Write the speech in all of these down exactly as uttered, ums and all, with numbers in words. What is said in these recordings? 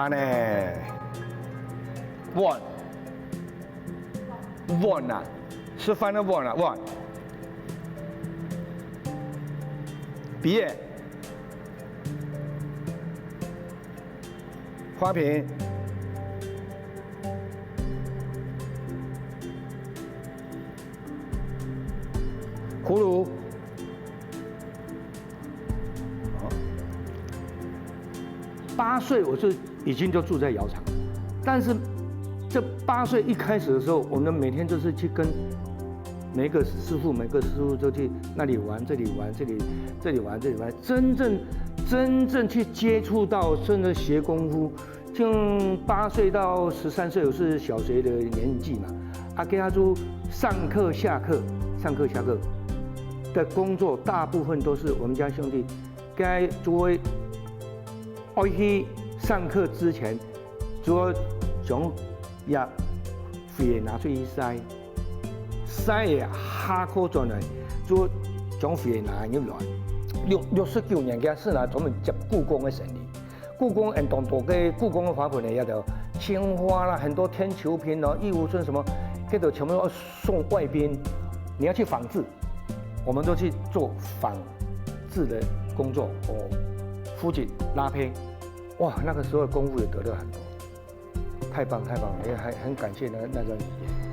恁呢，碗，碗啊，吃飯的碗啊，碗。杯仔，花瓶，葫芦。哦，八岁我就已经就住在窑厂，但是这八岁一开始的时候，我们每天就是去跟每个师傅，每个师傅就去那里玩，这里玩，这里这里玩，这里玩，真正真正去接触到，真的学功夫。像八岁到十三岁，我是小学的年纪嘛，啊，跟他就上课下课，上课下课的工作，大部分都是我们家兄弟该就会，哦，去上课之前，就要将也 血拿出去晒，晒个下課轉來，就將血拿入來。六六十九年个時呢，专门接故宫个生意。故宫很多个故宫个花盆呢，也都青花啦，很多天球瓶哦、易无尊什么，这都全部要送外宾，你要去仿制，我们都去做仿制的工作哦，夫子拉胚，哇，那个时候功夫也得了很多。 太棒太棒了，也很很感谢那那段时间。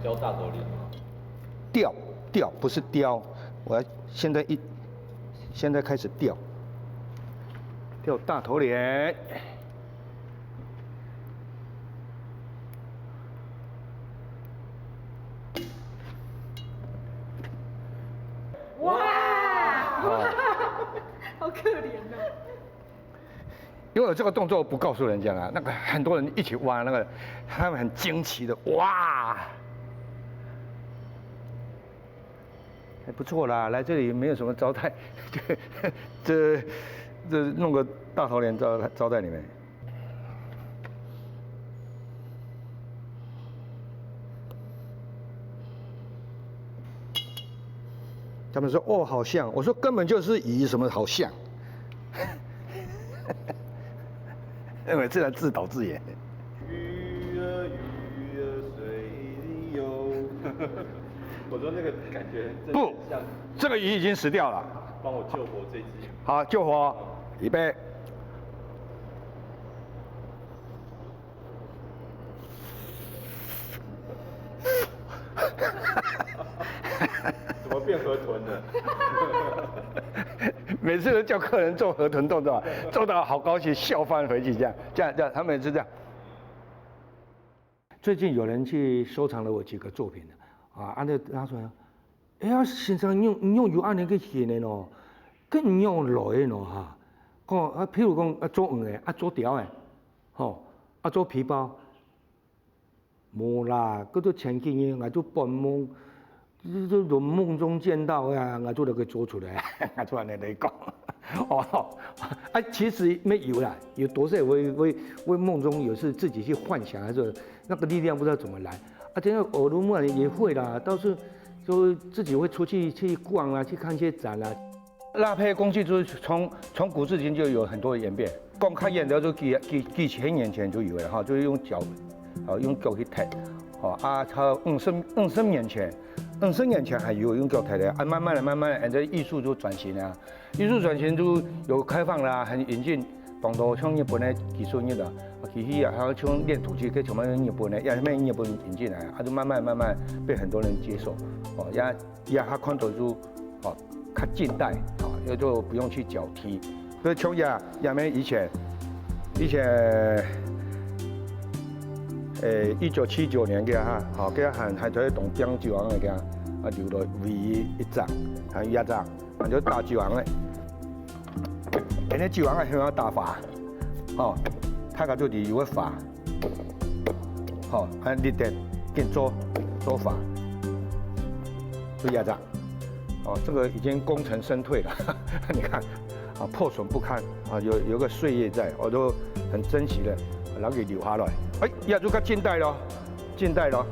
雕大头脸吗？雕雕不是雕，我要现在一现在开始雕，雕大头脸。 哇，好可怜哦。因为我这个动作不告诉人家啊，那个很多人一起挖，那个他们很惊奇的哇，还不错啦，来这里没有什么招待，这这弄个大头脸招招待你们。 他们说：“哦，好像。”我说：“根本就是鱼，什么好像？”因为这样自导自演。鱼儿鱼儿水里游。我说那个感觉真的不，像这个鱼已经死掉了。帮我救活这只。好，救活，预备。 怎么变河豚了？每次都叫客人做河豚动作，做到好高兴，笑翻回去，这样，这样，这样，他们是这样。最近有人去收藏了我几个作品啊，啊，那他说，哎呀，先生，你用你用油按那个写的哦，跟你用来的哦哈，哦啊，譬如讲啊，做鱼的，啊做条的，吼，啊做皮包， 无啦，搿都前几日，我就半梦，就就从梦中见到啊，我就那个做出来，我就安尼来讲。哦，啊，其实没有啦，有多少会会会梦中有时自己去幻想，还是那个力量不知道怎么来。啊，这个耳濡目染也会啦，倒是就自己会出去去逛啊，去看一些展啊。 拉胚工具就是从从古至今就有很多的演变。讲较远的，就几几几千年前就有了哈，就是用脚，哦，用脚去踢，哦啊，他五十五十年前，五十年前还有用脚踢的，啊，慢慢的、慢慢的，这艺术就转型啊，艺术转型就有开放啦，很引进当多像日本的技术入来，啊，其实啊，还有像炼土机，这全部用日本的，也是被日本引进来，啊，就慢慢慢慢被很多人接受，哦，也 也还看到就，哦，较近代，哦，也就不用去脚踢。所以像也也没以前，以前呃，一九七九年个哈，吼，个還還在當靚酒行个个，啊，留落唯一一隻，還有一隻，啊，就打酒行个。現在酒行个很好打法，吼，大家就理由个法，吼，還立得緊做做法，就一隻。 哦，這個已經功成身退了，你看，啊，破損不堪，啊，有有個歲月在，我都很珍惜的，然後給留下來。哎，也就較近代咯，近代咯，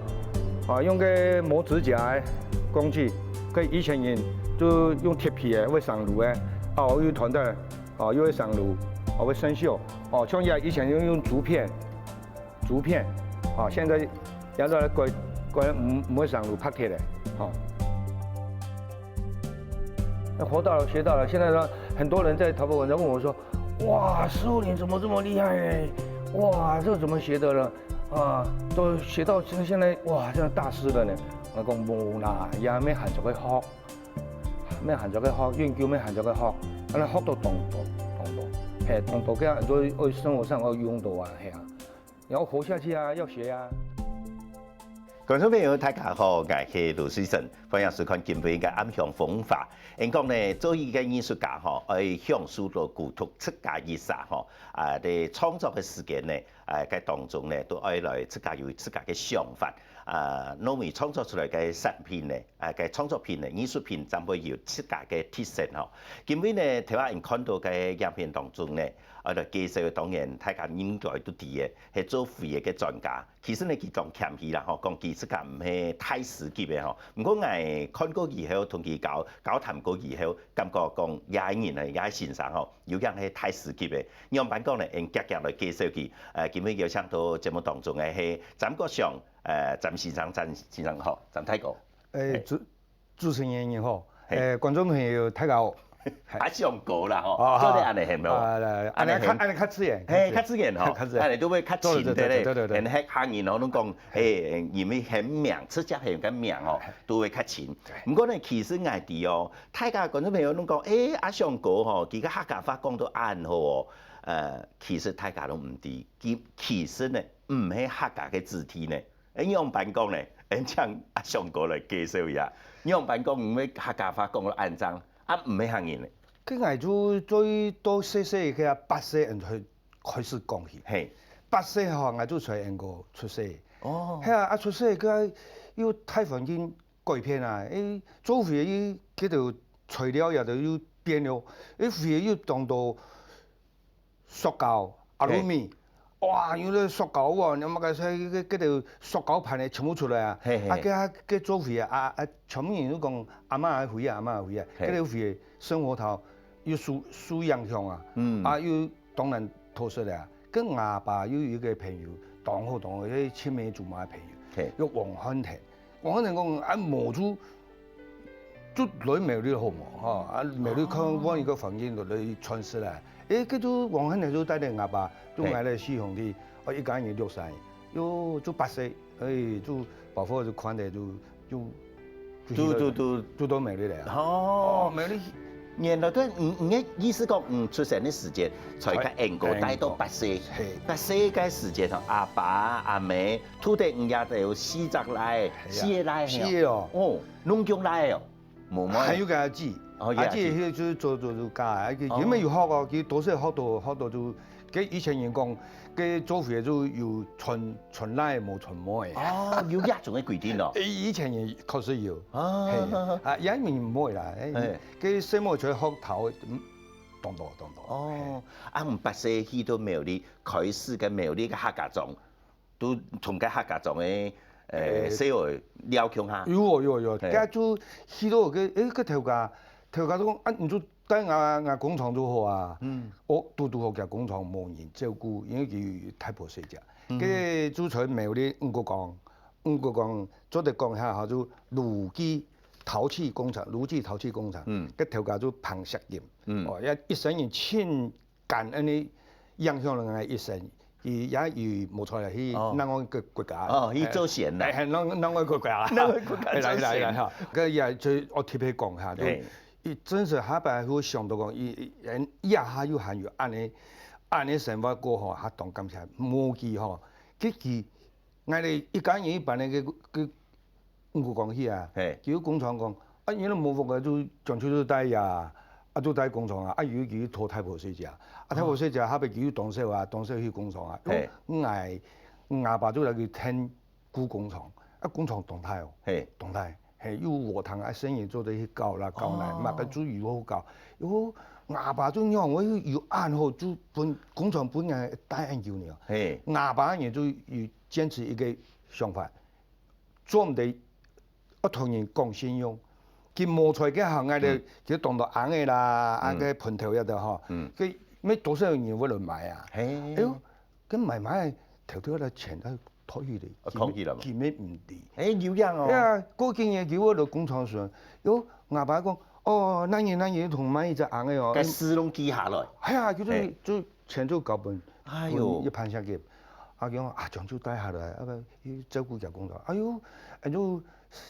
啊，用个磨指甲的工具，跟以前人就用鐵皮的，會生鏽的，啊，又團的，啊，又會生鏽，啊，會生鏽，哦，像也以前用用竹片，竹片，啊，現在現在改改毋毋會生鏽，拍鐵的，吼。 那活到老学到老。现在呢，很多人在淘宝网站问我说：“哇，师傅你怎么这么厉害哎？哇，这怎么学的呢？”啊，都学到现现在哇，真的大师了呢。我讲无啦，也没喊着个学，没喊着个学，研究没喊着个学，那学到懂懂懂懂，嘿，懂懂，这样很多生活上要用到啊，嘿啊，然后活下去啊，要学啊。 观众朋友，大家好，𠊎係盧瑞成，歡迎收看今晡个暗香風華。應講呢，做一個藝術家吼，愛享受到孤獨自家一儕吼，啊，在創作个時間呢，啊，該當中呢，都愛來自家有自家个想法，啊，糯米創作出來个產品呢，啊，个創作品呢，藝術品正會有自家个特色吼。今晡呢，頭下人看到个影片當中呢，啊，來介紹个當然大家應該都知个，係做瓷个个專家。 其實呢，佢當謙虛啦吼，講佢自家毋係大師級个吼。毋過𠊎看過以後，同佢交交談過以後，感覺講這個人呢，這個先生吼，有影係大師級个。仰般講呢？𠊎遽遽來介紹佢。呃，今晡邀請到節目當中个係詹國祥，呃，詹先生，詹先生好，詹大哥。誒，嘿。主主持人你好，嘿。誒，觀眾朋友大家好。 阿祥哥啦吼，哦，做得恁樣係無？啊，來，恁樣較恁樣較自然，嘿，較自然吼，較自然。恁樣都會較親的咧。對對對對對對。人客客人吼，攏講，嘿，因為喊名，直接喊个名吼，嘿。都會較親。對。毋過呢，其實𠊎知哦，大家觀眾朋友攏講，誒，阿祥哥吼，佢个客家話講到恁好哦。呃，其實大家都毋知，其其實呢，毋係客家个子弟呢。 誒，仰般講呢？𠊎請阿祥哥來介紹一下。仰般講，毋係客家話講到恁正，啊，毋係客人呢？該𠊎就最多細細个八歲人開開始講起。嘿。八歲吼，𠊎就在英國出世。哦。係啊，啊出世个又大環境改變啊，誒，做伙又該條材料也都又變了，誒，會又當多 塑膠、阿魯米，哇，有个塑膠哦，你莫个說該該个塑膠盤个全部出來啊，嘿嘿。啊，該該做伙啊，啊，全部人都講阿嬤个回啊，阿嬤个回啊，嘿。該个回生活頭有受受影響啊，嗯。啊，又當然偷食了啊。跟阿爸又有一個朋友，當好當好，係青梅竹馬个朋友，嘿。叫王漢騰。 王漢騰講，啊，無就就來苗栗好無，吼，啊，苗栗看換一個環境就來傳承來。誒，該就王漢騰就帶領阿爸，就𠊎兜四兄弟，哦，一家人六儕，又就八歲，誒，就包袱就寬个，就就就就就就到苗栗來啊。哦，苗栗。原來對，你你个意思講，你出生个時間，在該英國待到八歲，嘿。八歲个時間吼，阿爸阿姆 土地你也得有四隻倈，係啊。四個倈係哦。四個哦。哦，攏叫倈哦，無妹。還有個阿姊，哦，有阿姊。阿姊佢就做做做家，佢哦。原本有學哦，佢都係學到學到就，佢以前人講，佢做伙就有傳傳倈無傳妹。哦，有這種个規定哦。誒，以前人確實有。哦。嘿，啊，也毋係妹啦，誒，嘿。佢細妹就學頭，嗯，當多當多。哦，啊，毋八歲去到苗栗，開始个苗栗个客家庄。 都同該客家庄个，呃，誒，細妹尞共下。有哦，有哦，有哦，嘿。該就去到該，誒，該頭家，頭家都講，啊，你就帶𠊎，𠊎工廠就好啊。嗯。哦，堵堵好佢工廠無人照顧，因為佢大婆細姐。嗯。該就在苗栗五股港，五股港做得講一下哈，就盧記陶器工廠，盧記陶器工廠。嗯。該頭家就彭錫林。嗯。哦，也一生人盡 感恩个影響了𠊎一生。佢也有無錯啦，去哦。另外一個國家。哦，去做仙啦。誒，誒，另另外一個國家。另外一個國家做仙。來來來哈，佢也就我特別講下，就嘿。佢真係下擺會想到講，佢佢佢下又還有恁樣恁樣生活過吼，還當感謝無佢吼，佢佢 𠊎兜一家人一班个个五个講起啊，嘿佢个工廠講，啊，你都無屋个，就將就就戴呀，啊，就戴工廠啊，啊，有佢討大婆細姐啊，啊，大婆細姐下背佢當少啊，當少去工廠啊，嘿𠊎𠊎爸就來去𢯭顧工廠，啊，工廠當大哦，嘿當大，嘿，有禾埕啊，生意做得去搞啦，搞啦，哦麼个就有好搞，喲，𠊎爸就讓𠊎有恁好，就分工廠分人戴恁久呢。嘿𠊎爸呢就有堅持一个想法，做毋得愛同人講信用。佢無在个行業咧，佢當到紅个啦，啊个盆頭一个吼，嗯佢乜多少人會來買啊？嘿哎喲，跟買買頭頭个錢啊，拖去咧，啊，扛去了嘛佢乜毋知。哎，有影哦，哎呀，過幾年佢會來工廠時，喲，𠊎爸講，哦，那年那年同買一隻紅个哦，該事攏記下來，哎呀，就嘿是就錢就交分，哎喲分一盤下去，啊，講啊，將就戴下來，啊，照顧佢工作，哎喲，哎喲，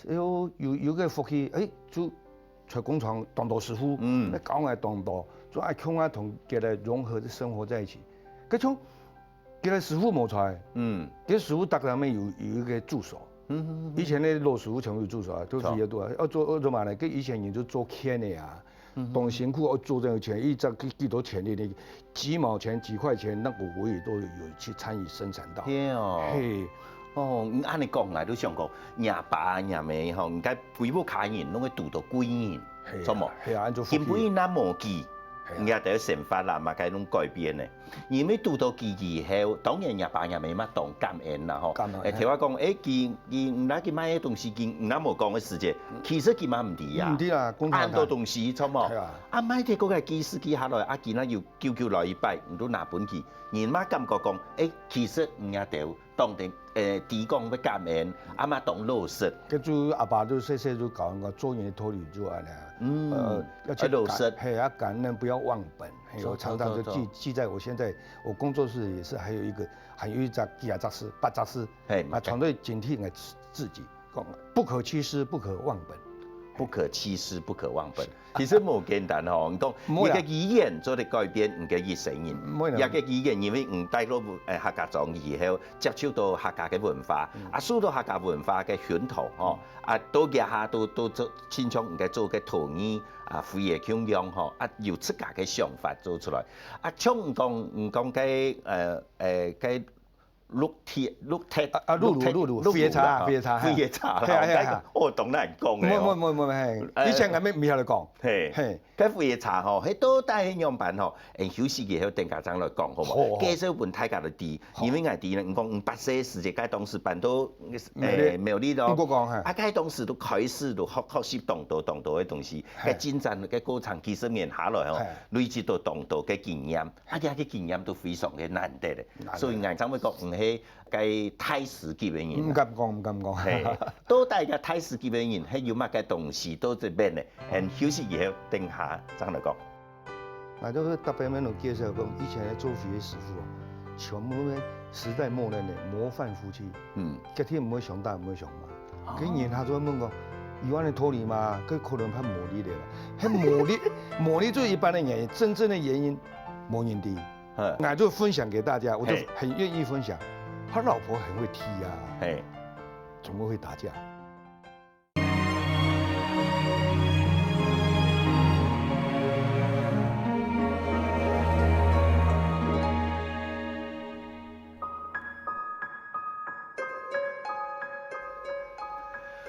哎喲，有有个福氣，哎，就在工廠當多師傅，嗯那搞个當多，就愛共下同佢个融合的生活在一起，該種，佢个師傅無在，嗯佢个師傅大家乜有有一个住所。嗯以前个老師傅全部有住所啊，都是也多啊，要做要做嘛呢？跟以前人就做田个啊，當辛苦，要做這个田，一隻幾幾多錢的，幾毛錢、幾塊錢，那个我也都有去參與生產到。嘿哦。嘿，哦，你恁樣講來，都想講，若爸若姆吼，你該歸屋下人攏會堵到貴人，嘿啊著無？嘿啊，按照福氣今晡日若無佢，嘿啊你兜生活啦，嘛該攏改變呢。因為堵到佢以後，當然若爸若姆嘛當感恩啦吼。感恩誒，聽我講，誒，佢佢毋拿佢買个東西，佢毋拿無講个時節，其實佢嘛毋知啊。毋知啦，工廠恁多東西，著無？嘿啊啊，買忒過个幾十幾下來，啊，佢那又久久來一擺，你都拿分佢，人嘛感覺講，誒，其實你兜當然誒，提供个感恩，啊嘛當老實。跟住阿爸就細細就教我做人个道理就恁樣，嗯呃，要去要老實感，嘿，要感恩，不要忘本。嘿，做我常常就做记记在我现在我工作室也是还有一个还有一张几啊张是八张是，嘿啊，常常警惕我自己，讲不可欺师，不可忘本。不可欺师，不可忘本。其實無簡單吼，你講你無啦个語言做得改變你个一生人，無啦也个語言因為你帶入誒客家庄以後，接觸到客家个文化，啊受到客家文化个薰陶吼，啊到這下都都做親像你个做个陶藝啊，會个共樣吼，啊有自家个想法做出來，啊像你講你講个誒誒个綠鐵綠鐵啊啊，露露露露，綠飛茶啦飛茶，飛茶啦，嘿啊嘿啊。哦，當難講个哦。無無無無，嘿，哎以前𠊎乜毋曉得講，嘿，嘿，該飛茶吼，迄到底係仰般吼？誒，休息以後等下正來講，好無？好好介紹分大家來知，因為𠊎知呢，你講五八歲時節，該當時搬到苗栗誒苗栗咯。毋過講哈啊，該當時都開始都學學習當多當多个東西，嘿該進展个過程幾十年下來吼嘿，累積到當多个經驗，啊，這个經驗都非常个難得个，難得所以𠊎正會講，毋係該大師級个人啊。毋敢講毋敢講。嘿，到底个大師級个人，係有麼个東西到這邊呢？很休息以後，等下正來講。 啊，就是特別沒有介紹講，以前的做飛个師傅啊，全部呢時代默認的模範夫妻，嗯，決定毋會上當，毋會上當。跟人客就會問講，有恁个道理嗎？佢可能怕無力的啦。迄無力，無力就一般的原因，真正的原因無人知。好，那就分享给大家，我就嘿很愿意分享。他老婆很会踢啊，嘿，总会打架。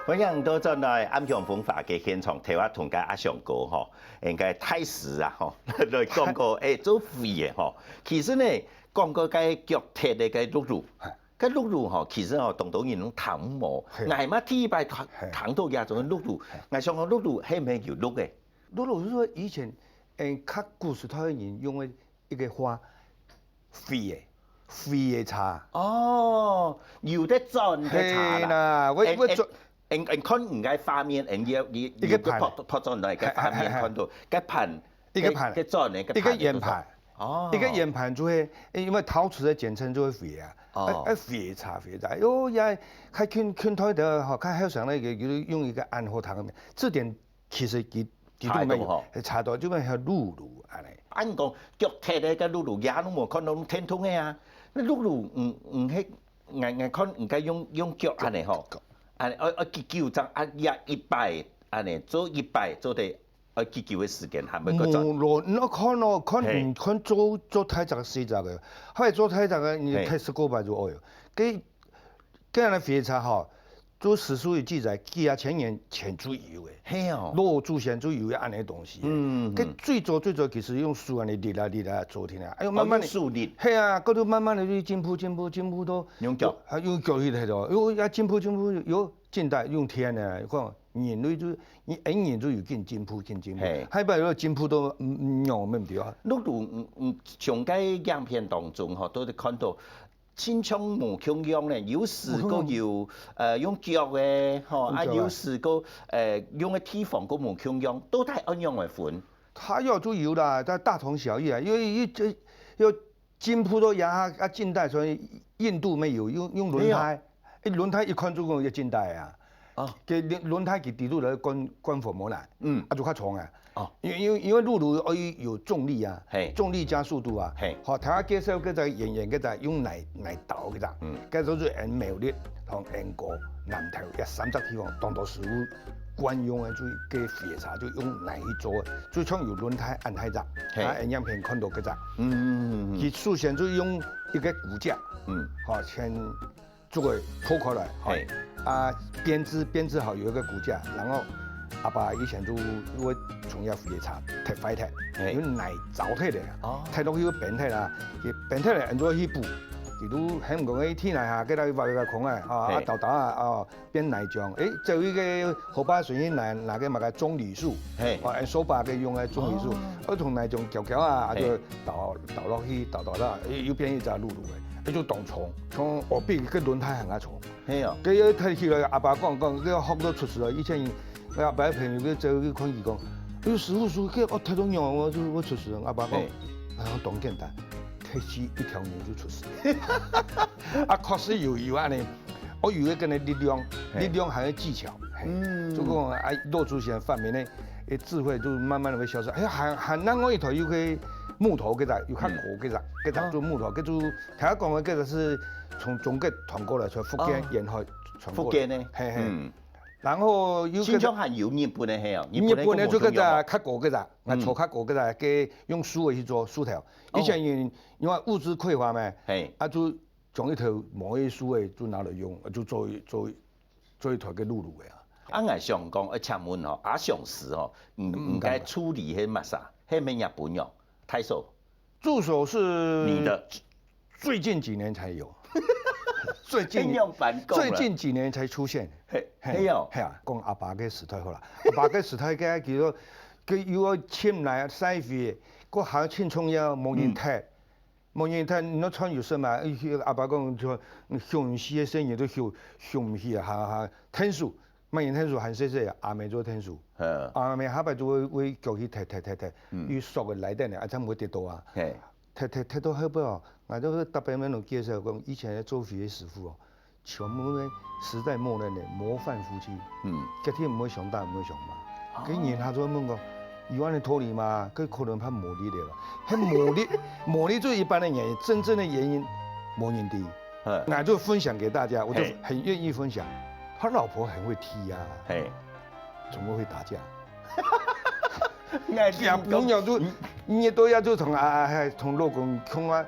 歡迎到轉來暗香風華个現場，頭下同个阿祥哥吼，應該大師啊吼，來講過，誒，做飛个吼，其實呢，講過該腳踢个該轆轤，該轆轤吼，其實吼，當多人攏聽無，嘿𠊎嘛第一擺聽嘿聽到這種轆轤，𠊎想講轆轤係毋係有轆个？轆轤是说以前，嗯，较古时代的人用的一个话，飞的，飞的茶。哦，有得轉个茶啦。嘿啦，我哎我做哎，哎，看你个畫面，哎，你你一个盤拍拍轉來个畫面，嘿嘿嘿看到个盤，一个盘个轉个一个圆盘，哦，一个圆盘就会，因为陶瓷的简称就会飞啊，哦哎哎飞茶飞茶，哎哟呀，还看看台的哈，看还有想那个，就是用一个暗号堂，字典其实几几度没查到吼有，查到就没有露露啊嘞。啊，你講腳踢个个露露，也攏無看到天通个啊。那露露，嗯嗯，迄，𠊎，𠊎看應該用，用腳恁樣吼，腳。恁樣，愛，愛幾久正，啊，也一擺恁樣，做一擺做得愛幾久个時間，還會過轉？無咯，你愛看咯，看，嘿。嗯，看做，做大隻个細隻个，後來做大隻个，你嘿。開十過擺就會了。該，該樣个火柴吼，做史書有記載，幾下千年前就有个。嘿哦。老祖先就有恁樣个東西。嗯，該最早最早其實用手恁樣捏啊捏啊做起來，哎喲，哦，慢慢的，用手捏。嘿啊，過後慢慢的就進步進步進步到，用腳。啊，用腳去摕咯，又要進步進步，又近代用天的，看人類就，你，哎，人就有緊進步緊進步，嘿。還不要進步到，嗯，嗯，用毋對啊。露露，嗯，嗯，像該影片當中吼，都係看到親像無共樣呢，有時个有，呃，用腳个，吼，啊，用腳个。有時个，呃，用个地方个無共樣，到底愛仰般分？它要就有啦，但大同小異啊，因為，因為這，要進步到這下，啊，近代所以印度乜有用，用輪胎，對哦。欸，輪胎一看就講要近代啊。哦。該輪，輪胎佢底肚來灌，灌粉末啦，嗯。啊，就較重啊。哦。因為，因為，因為露露愛有重力啊，嘿。重力加速度啊。嘿。好，頭下介紹該隻圓圓該隻用泥，泥豆該隻，嗯。該都係𫣆苗栗同𫣆高南投這三隻地方，當多食物慣用个，就該火柴就用泥去做个，就像有輪胎恁大隻，嘿。啊，𫣆影片看到該隻。嗯，嗯，嗯，嗯。佢首先就用一個骨架，嗯。好，先 就會破開來，吼。嘿。啊，編織，編織好有一個骨架，然後阿爸以前就會從遐火柴拆壞忒，嘿。用泥鑿忒个，哦。忒落去又編忒啦，佢編忒了，恁樣去補，佢都還毋講，欸，天泥下，給佢挖一個空啊，啊，嘿。啊，豆豆啊，哦，變泥漿，欸，做一個火把水去拿，拿個麼个棕櫚樹，嘿。哦，欸，手把个用來棕櫚樹，哦。啊，從泥漿攪攪啊，啊，嘿。就倒，倒落去，倒倒啦，欸，又變一隻露露个，欸，就當重，像，哦，比个輪胎還較重。 嘿哦。該个提起來，阿爸講，講，該學到出事啊！以前，𠊎阿爸个朋友，佢走去看佢講，哎喲，師傅，師傅，該我踢到仰，𠊎就，𠊎出事。阿爸講，嘿。哎呀，當簡單，踢死一條牛就出事。啊，確實有，有恁樣，我有一個呢力量，嘿。力量還有技巧，嘿。嗯。就講，哎，老祖先發明的，欸，智慧就慢慢的會消失。哎呀，還，還另外一條有個木頭，該隻，有較高，嗯。該隻，該隻做木頭，啊。該就，頭下講的該隻是從中國傳過來，從福建沿海 傳過來。福建呢？嘿，嘿。嗯。然後又，經常還有日本个，嘿哦，日本个就該隻較高該隻，嗯。啊，做較高該隻，該用樹个去做樹頭。哦。以前因，因為物資匱乏嘛，嘿。啊，就將一頭無个樹个就拿來用，啊，就做一，做一，做一台个露露个啊。啊，𠊎想講，呃，請問吼，阿雄師吼，嗯，嗯，應該處理係麼儕？係毋係日本哦？大嫂？ 助手是你的。最近幾年才有，最近，恁樣般講啦。最近幾年才出現。嘿，嘿，嘿哦。嘿啊，講阿爸个時代好啦，阿爸个時代个，比如說，佢有个親來晒火，个還親像要無人踢，嗯。無人踢，你要穿有事嘛？阿爸講就，雄起个聲音都雄，雄起啊，哈哈，天數， 麼人天數還細細啊，阿姆做天數。嗯。阿姆下擺就會，會腳去踢，踢，踢，踢，嗯。佢索个來等呢，啊，正毋會跌倒啊。嘿。踢，踢，踢到後尾哦，𠊎就特別摎佢介紹講，以前做火个師傅哦，全部呢，時代默認的模範夫妻。嗯。決定毋會相打，毋會相罵。哦。該人客就會問講，有恁樣道理嗎？該可能怕無力了吧？係無力，無力就一般的原因，真正的原因，無人知。 嗯。那就分享給大家，我就嘿。很願意分享。他老婆很會踢啊，嘿。怎麼會打架？哎，這樣不要就，嗯。你都要就同啊，還同老公講啊，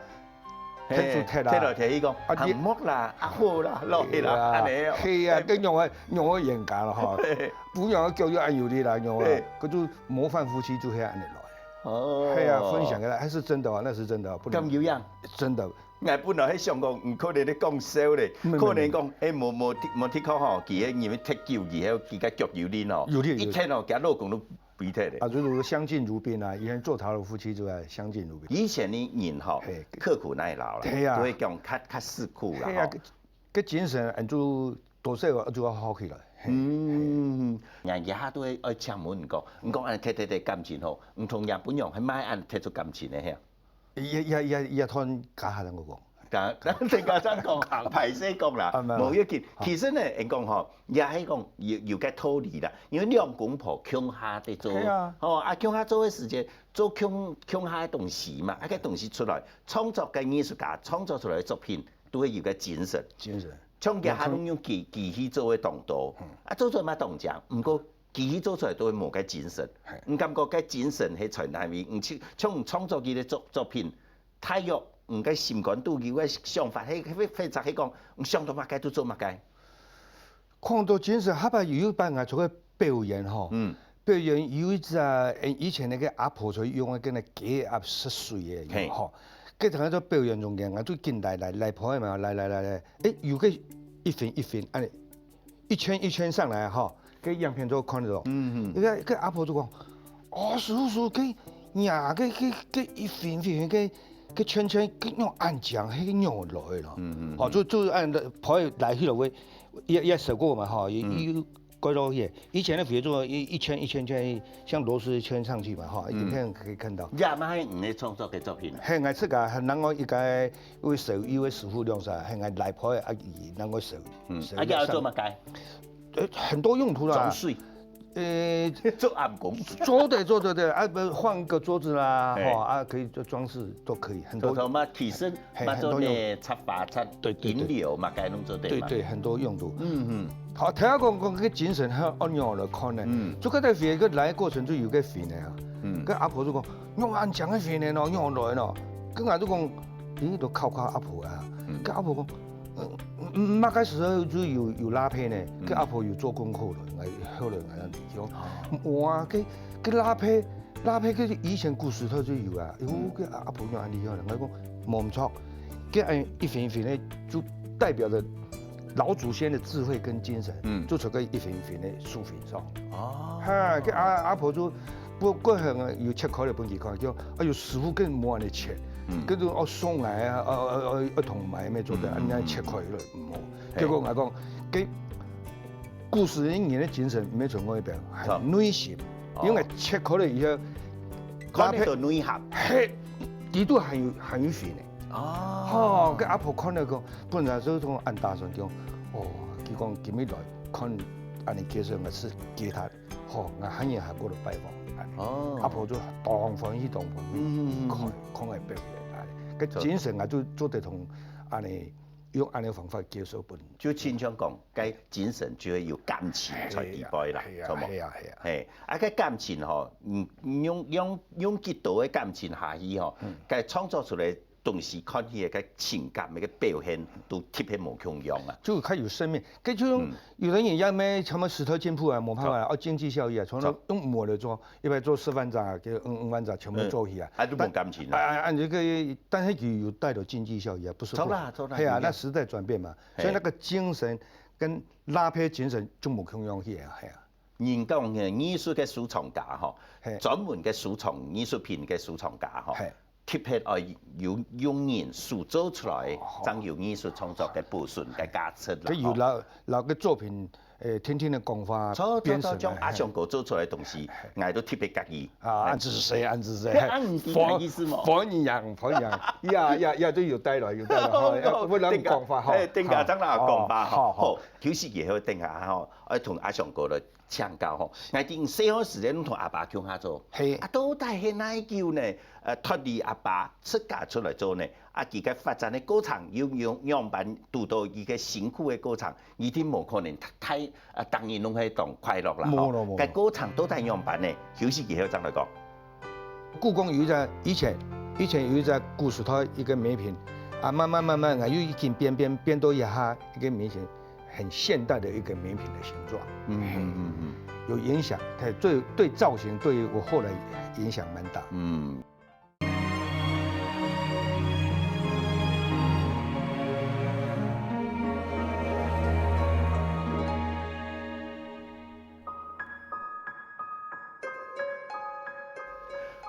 嘿，踢就踢啦。踢來踢去講，啊，你，阿莫啦，阿好啦，落去啦，對啊，恁樣哦。係啊，嘿。跟用啊，用啊嚴格了哈。嘿。不用啊，教育啊有力啦，用啊，嘿。可就模範夫妻就係恁樣來。哦。係啊，分享給他，還是真的啊，那是真的啊，不能。敢有影？真的。 𠊎本來係想講，毋可能咧講笑咧，沒有，可能講，欸，無，無，無的確吼，佢个因為忒久以後，佢个腳有力哦，有力，有力。一踢哦，佢老公都飛忒咧。啊，就是相敬如賓啊，以前做陶的夫妻就愛相敬如賓。以前的人吼，嘿。刻苦耐勞啦，對啊。都會講較，較辛苦啦，嘿啊，吼。个，个精神，嗯，就多少就要好起來。嘿。嗯，人家都會愛請問你講，你講恁踢踢踢感情吼，毋同樣本樣，還賣恁踢出感情的嘿。 也，也，也，也同家下人講。家，等家長講，歹勢講啦，啊，無要緊。好。其實呢，人講吼，也係講有，有个道理啦。因為兩公婆共下在做，係啊。吼，啊，共下做个時間，做共，共下个東西嘛，啊，个東西出來，創作个藝術家創作出來个作品，都會有个精神。精神。像佢還用機機器做个動作，啊，做出來嘛當靚，毋過機器做出來都會無个精神。毋感覺个精神係在哪位？毋像像創作佢个作作品，大約你个心肝肚有个想法，係係係，係講你想到麼个就做麼个。 看到精神，下擺有一擺𠊎出去表演吼，嗯，表演有一隻啊，以前該个阿婆在用个該个雞鴨食水个，嘿，吼，該同佢做表演中間，𠊎就緊來來來婆嘛，來來來來，誒，有个一分一分，恁呢，一圈一圈上來吼，該影片都看得到。嗯嗯，該該阿婆就講，哦，師傅師傅，該呀，該該該一分一分，該該圈圈，該用恁靚，係用來咯。嗯嗯，吼，就就恁婆來去了喂。 也也試過嘛吼，也也過到去。以前个比如說一一圈一圈圈，像螺絲圈上去嘛吼，影片可以看到。也嘛係你个創作个作品啊？嘿，𠊎自家還另外一個位手藝个師傅兩儕，還𠊎來婆个阿姨另外手。嗯，手啊，要做麼个？呃，很多用途啦。裝水。 呃，做暗工。做的做的对，啊，不换个桌子啦，嘿，吼，啊，可以做装饰都可以，很多。做做嘛，提升，嘿，嘛做呢，很多用。插花、插，对对对，银柳嘛，该弄做对嘛。对对，很多用途。嗯嗯。好，頭先講講个精神，还有按样来看呢，嗯，就个在学个来个过程就有个学呢啊，嗯，个阿婆就讲，用恁强个学呢咯，用来咯，跟阿都讲，咦，都考考阿婆啊，嗯，个阿婆讲。 嗯，嗯，嗯，那个时候就有有拉胚呢，嗯，个阿婆有做功课了，来后来来讲，哇，个个拉胚拉胚个以前古时代就有啊，哟，个阿婆用安尼样了，我讲冇错，个安一分一分呢，就代表着老祖先的智慧跟精神，嗯，做出个一分一分的书法上，哦，哈，个阿阿婆就不过很有切开的分佢看，叫哎呦师傅更冇安尼切，嗯，跟住哦送来啊，呃呃呃，同埋咩做的，安尼切开了。 嗯，结果我讲，个故事里面的精神没从外表，很内心，因为切开了以后，看得到内涵，嘿，底肚还有还有血呢。哦，个阿婆看了讲，本来就从安大声讲，哦，佢讲今日来看，安尼介绍我是给他，吼，我很远还过来拜访，哦，阿婆就当欢喜当欢喜，嗯嗯嗯，看看个表演，个精神啊，就做得同安尼。 用安尼方法介绍分。就亲像讲，个精神就会有感情在底背啦，係啊，係啊，係啊，係啊。嘿，啊，个感情吼，嗯，用用用几多个感情下去吼，个创作出来东西，看起来个情感个表现都特别无共样啊。就较有生命，个就有的人也咩，什么石头剪布啊，无办法，哦，经济效益啊，从来用磨的做。 一般做示范展啊，个五五万展全部做起啊。啊，都无感情啊。啊啊，你这个，但是佢有带到经济效益啊，不是？做啦做啦，嘿啊，那时代转变嘛，所以那个精神跟拉胚精神就无共样去啊，嘿啊。人讲呢，艺术个收藏家吼，专门个收藏艺术品个收藏家吼，特别爱有用人手做出来，正有艺术创作个保存个价值啦。佢有老老个作品。 诶，天天个讲法，错错错，像阿雄哥做出来个东西，𠊎都特别合意。啊，恁仔细，恁仔细，佛佛一样，佛一样，呀呀呀，就有带了，有带了，哈，不然讲法哈，哎，等下张老讲法哈，好，休息以后等下哈，要同阿雄哥来请教哈。𠊎定细个时间同阿爸共下做，嘿，啊，到底系哪久呢？呃，脱离阿爸自家出来做呢？啊，佢个发展个过程，有有样般堵到佢个辛苦个过程， 一定无可能，大啊，当然拢系当快乐啦。无咯，无咯。个过程到底样般呢？休息以后再来讲。故宫有一只以前以前有一只古时代一个美品，啊，慢慢慢慢啊，又已经变变变到一下一个明显很现代的一个美品的形状。嗯嗯嗯嗯，有影响，它对对造型对于我后来影响蛮大。嗯。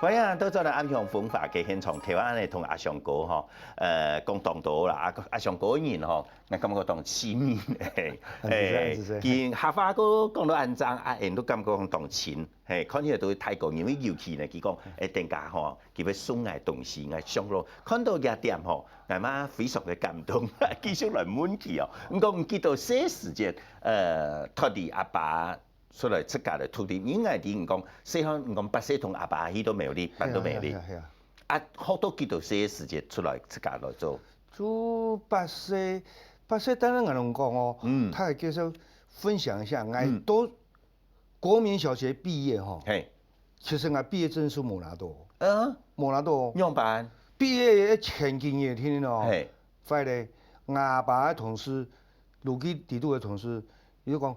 欢迎倒转来暗香风华个现场，台湾呢同阿香哥吼，呃，讲当多啦，阿阿香哥个人吼，我感觉当亲密，嘿，哎，佢客话个讲到安张，啊，人都感觉讲当亲。 嘿，看起来都是泰国人，因为尤其呢，佢讲，哎，等下吼，佢要送个东西，我想咯，看到这点吼，我嘛非常的感动，继续来问佢哦。你讲你记得细时节，呃，脱离阿爸出来自家的土地，应该听你讲，细汉你讲八岁同阿爸去到苗栗，搬到苗栗，啊，好多记得细时节出来自家来做。就八歲，八歲，當然𠊎同講哦，嗯，大家介紹分享一下，𠊎嗯，都國民小學畢業吼，嘿，其實𠊎畢業證書無拿到，嗯，無拿到，仰般？畢業前幾日天哦，嘿，壞咧，𠊎阿爸个同事，路基底肚个同事，佢就講，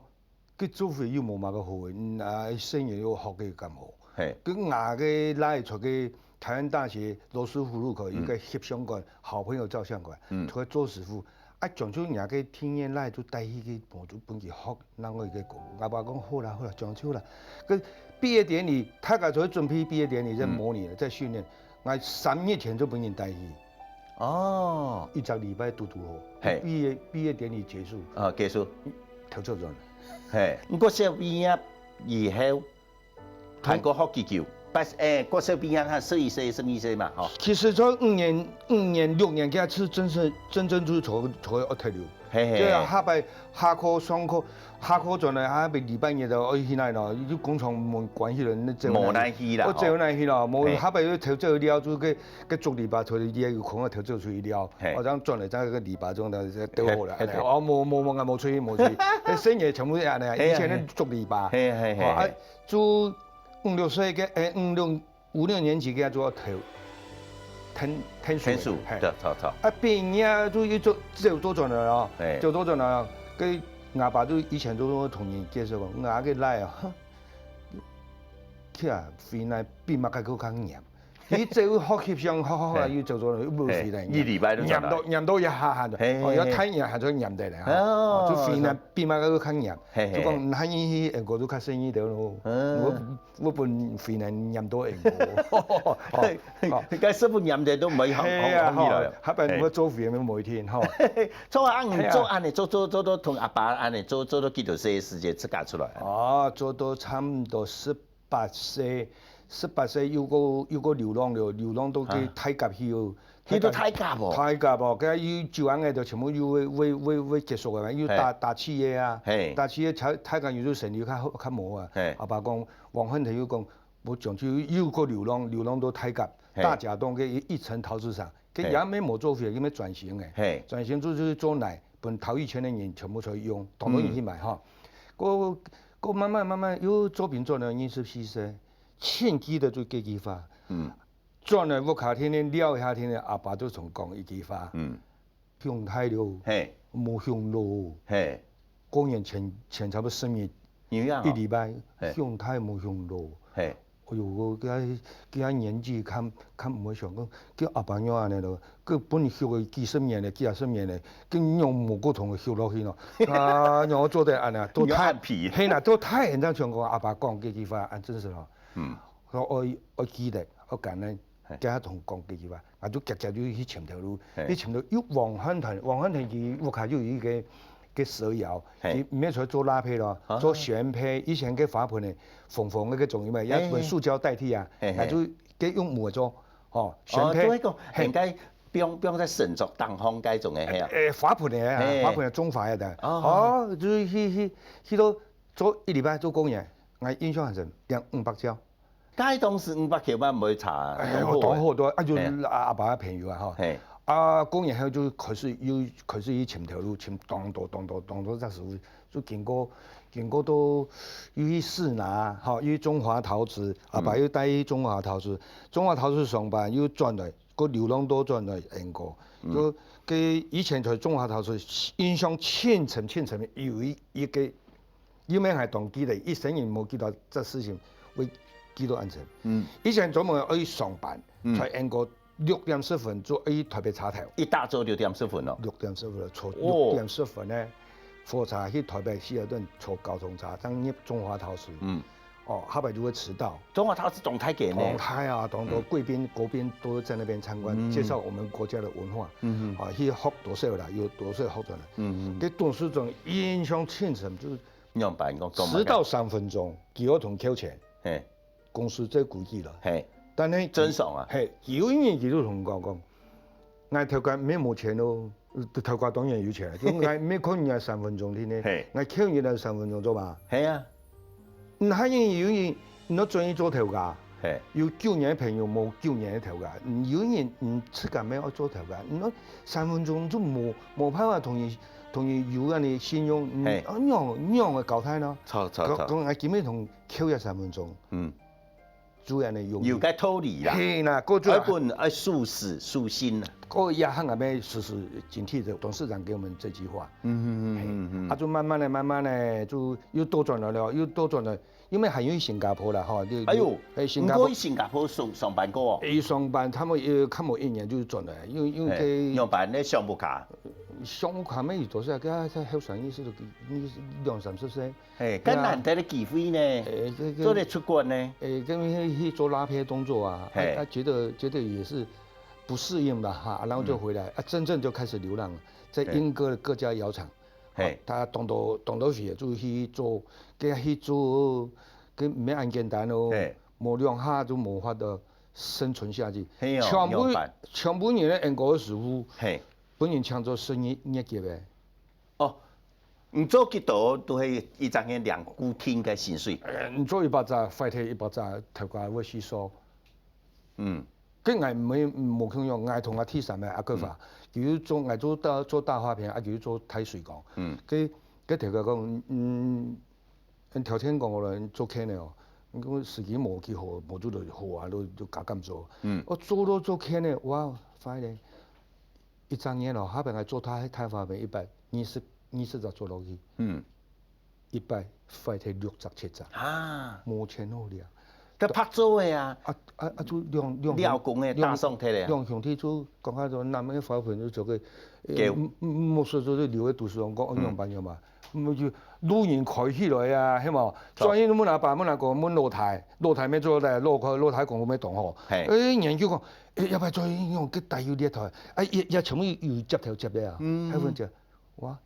佢做伙又無麼个好个，嗯啊，生意又學个咁好。嘿，跟𠊎个倈仔在个台灣大學羅斯福路口一個翕相館，好朋友照相館，嗯，佢做師傅。啊，將就若个天然倈仔就帶去个模組分佢學另外一個歌。𠊎爸講好啦好啦，將就啦。跟畢業典禮，大家就準備畢業典禮，在模擬了，在訓練。 𠊎三日前就分人帶去。哦，一隻禮拜堵堵好，嘿，畢業畢業典禮結束，啊，結束，頭就轉了。嘿，毋過小畢業以後，還過學幾久？八，誒，過小畢業，佢十一歲、十二歲嘛，吼。其實從五年、五年、六年，佢係真正真正就坐坐學忒了。 嘿嘿，對啊，下擺下課上課，下課轉來，下擺禮拜日就愛去哪咯？就工廠門關起來，你走哪去？無哪去啦，我走哪去啦？無，下擺又偷走了，就个个竹籬笆，偷个有空啊，偷走出去了。嘿，哦，這樣轉來，這樣个籬笆中的都好了。嘿，嘿，哦，無無無，無出去，無出去。那生意全部係恁樣，以前的竹籬笆，嘿嘿嘿，啊，就五六歲个，誒，五六 五六年級个就愛讀，天天數，天數，嘿，著著著。啊，畢業就一做就倒轉來哦，嘿，就倒轉來哦。該𠊎爸就以前就同人介紹講，𠊎个倈仔啊，去啊，回來比麼个閣較嚴。佢這位學翕相，學學學又走轉來，又無回來，一禮拜就轉來，嚴到嚴到一下下，哦，要太嚴還做嚴得了哈，哦，就回來比麼个閣較嚴，就講哪樣去，誒，我就較生意得咯，我 我本回來念到英國。該師傅念的都毋會好，係啊，好，好，好，下擺我做回來無一定吼。做啊，你做恁呢，做做做到同阿爸恁呢，做做到幾多歲時節自家出來？哦，做到差毋多十八歲，十八歲又過又過流浪了，流浪到去大甲去哦。 去到大甲哦。大甲哦，該有酒安个就全部又會會會會結束个嘛，又打打企業啊，打企業大大甲有就生意較好較無啊。阿爸講，黃煥騰又講，無將就又過流浪，流浪到大甲，大甲東个一一層陶瓷廠，佢也毋係無做事，佢愛轉型个，轉型就就做泥，分陶藝圈个人全部出去用，當多人去買哈。過過慢慢慢慢又做兵做了二十四歲，盡記得就這句話。 轉來屋下天天尞一下，天天阿爸就常講一句話，嗯，向大了，嘿，莫向老。嘿，過年前前差不多十日，有影哦，一禮拜，嘿，向大莫向老。嘿，哎喲，我佢佢年紀較較毋會想講，叫阿爸仰恁呢咯，佢本來畜个幾十年了，幾下十年了，佢仰無過同佢畜落去咯？啊，仰做得恁呢？都太，嘿啦，都太很像像講阿爸講這句話，恁真實咯。嗯，我愛愛記得。 我感恩，嘿，佢同講這句話，𠊎就遽遽就去尋頭路，嘿，去尋到有黃煥騰，黃煥騰佢屋下就有一個个蛇窯，嘿，佢毋係出來做蠟坯咯，做懸坯，以前个花盆个紅紅个个種，因為要用塑膠代替啊，嘿，嘿，𠊎就佢用木做，吼，懸坯，哦，就係講，嘿，應該放放在神桌頂項該種个，嘿啊，誒，花盆个啊，嘿，花盆个種花个，哦，哦，就係去去去到做一禮拜做工人，𠊎印象很深，領五百兆。 該當時五百箍嘛毋會差，哎，當好个，當好，當好，啊，就阿爸个朋友啊，吼，嘿，啊，過年後就開始又開始去尋頭路，尋當多當多當多隻師傅，就經過經過到又去世拿，吼，又去中華陶瓷，阿爸又帶去中華陶瓷，中華陶瓷上班又轉來，過流浪到轉來英國，就佢以前在中華陶瓷印象盡深盡深，有一一個 因為還當記得，一生人無記得這事情，會記到恁深。嗯，以前專門愛上班，在英國六點十分就愛去台北車頭，一大早六點十分哦，六點十分坐六點十分呢，火車去台北希爾頓坐交通車，正入中華陶瓷。嗯，哦，下擺就會遲到。中華陶瓷當大間呢，當大啊，當多貴賓、國賓都在那邊參觀，介紹我們國家的文化。嗯，啊，去學多少啦，有多少學轉來。嗯嗯，這董事長印象盡深，就是 仰般講？遲到三分鐘，佢愛同扣錢。嘿，公司做規矩了。嘿，但係遵守啊。嘿，有一年佢就同我講，𠊎頭家毋係無錢哦，頭家當然有錢，就𠊎毋係扣你啊三分鐘定呢，嘿，𠊎扣你啊三分鐘做麼？嘿啊，你還有有你，你都轉去做頭家，嘿，有九年个朋友，無九年个頭家。嗯，有人，嗯，自家也愛做頭家，嗯，三分鐘就無，無辦法同佢，同佢有恁个信用，嗯，嘿啊，仰，仰个交代呢？著著著，講，講，啊，今日同扣一三分鐘，嗯，就恁个用。有个道理啦，嘿啦，過做愛本愛舒適舒心啦，過一下還沒實施警惕的董事長給我們這句話，嗯嗯嗯嗯啊，就慢慢的、慢慢的就又倒轉來了，又倒轉來，因為還有新加坡啦，哈，就哎呦，哎，新加坡毋過去新加坡上上班過哦，一上班，他們也看我一年就轉來，因為因為嘿，佢上班咧上屋下，上屋下面有多少个，佢後生意思都，你兩三十歲，嘿，更難得个機會呢，哎，這個做得出國呢，哎，跟佢去做拉坯動作啊，嘿啊，啊，覺得覺得也是不適應吧哈，然後就回來，啊，真正就開始流浪了，在嘿鶯歌的各家窯廠，嘿，他當多當多時就去做，跟佢去做，跟毋係恁簡單哦嘿，無兩下就無法度生存下去，嘿哦全部仰般全部人的鶯歌的師傅，嘿，本人搶做生意業績的。哦，你做幾多都係一隻月領固定个薪水，呃，你做一百隻，壞忒一百隻，頭家會吸收。嗯，跟𠊎無無共樣，𠊎同𠊎第三个阿哥法，佢做𠊎做大做大花片，啊佢做大水工。嗯，佢佢頭家講，嗯，嗯條件講个人做坑个哦，你講時機無幾好，無做到好啊，都都加減做。嗯，我做到做坑个，哇，壞咧！一隻月哦，下邊還做大大花片一百二十二十隻做落去。嗯，一擺壞忒六隻七隻，啊，無錢好領。佢白做个啊，啊啊啊！就兩兩料工个打爽忒咧，兩兄弟就講下做，拿个花盆就做个，給牧牧師就留个讀書人講，哦，樣辦樣嘛，嗯，就路人開起來啊，係無？專業問阿爸問阿哥問老太，老太沒做來，老老太功夫沒懂吼，嘿哎，研究講，哎，要不要做用个大有獵頭，哎，也也全部有接頭接个啊，嗯，還問者，哇，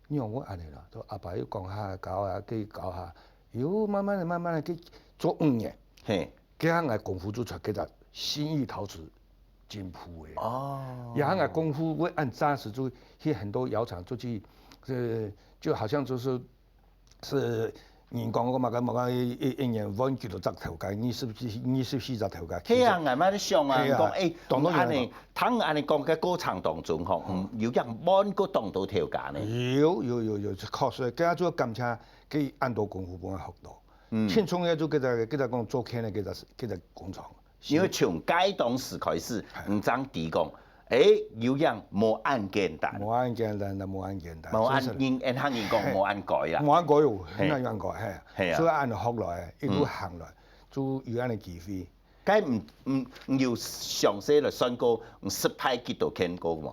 你看我恁呢啦，都阿爸又講下教下，佢教下，又慢慢的、慢慢的去做五年，嘿，這下𠊎功夫就出，叫做新意陶瓷金鋪个。哦，這下𠊎功夫會按紮實就去很多窯廠出去，呃，就好像就是是人講个嘛，个嘛个一一一年換幾多隻頭家，二十二十四隻頭家。係啊，𠊎嘛在想啊，係啊講誒，當多人恁呢，聽恁呢講个過程當中吼，嗯，有樣換過當多頭家呢，有有有有，確實，這下就感謝佢恁多功夫分𠊎學到。嗯輕鬆个就佢个佢个講做坑个佢个佢个工廠。因為從該當時開始，你正知講，誒，有樣無恁簡單，無恁簡單啦，無恁簡單，無恁真係人，人客人講無恁該啦，無恁該哦，嘿哪有恁該，嘿，嘿啊所以恁學來，一路行來，就有恁个機會。該毋毋毋有詳細來算過，你失敗幾多間過無？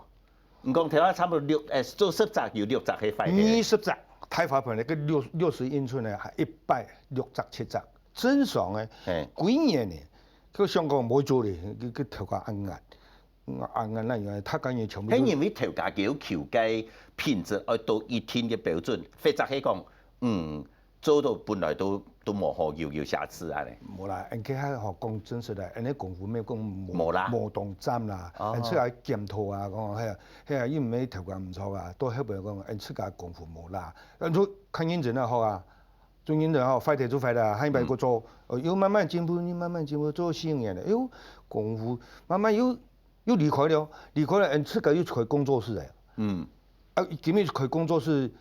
你講頭下差不多六，誒，做十隻有六隻係壞个，二十隻大花盆个，个六六十英寸个，一擺六隻七隻，正常个，嘿，幾年呢，佢想講無做咧，佢佢頭家恁硬，硬硬那樣，他甘願全部都係因為頭家要求个品質愛到一定个標準，或者係講，嗯，做到本來都都無好，有有瑕疵啊咧。無啦，人家還好講真實个，人家功夫沒講無無啦無當讚啦，哦人自家檢討啊，講係啊係啊，因為頭家毋錯啊，到後背講，人自家功夫無啦，人就看認真个好啊，做認真好，壞忒就壞忒，下一擺過做，哦，又慢慢進步，又慢慢進步，做四五年了，又功夫慢慢又又離開了，離開了，人自家又開工作室了。嗯，啊，今日開工作室，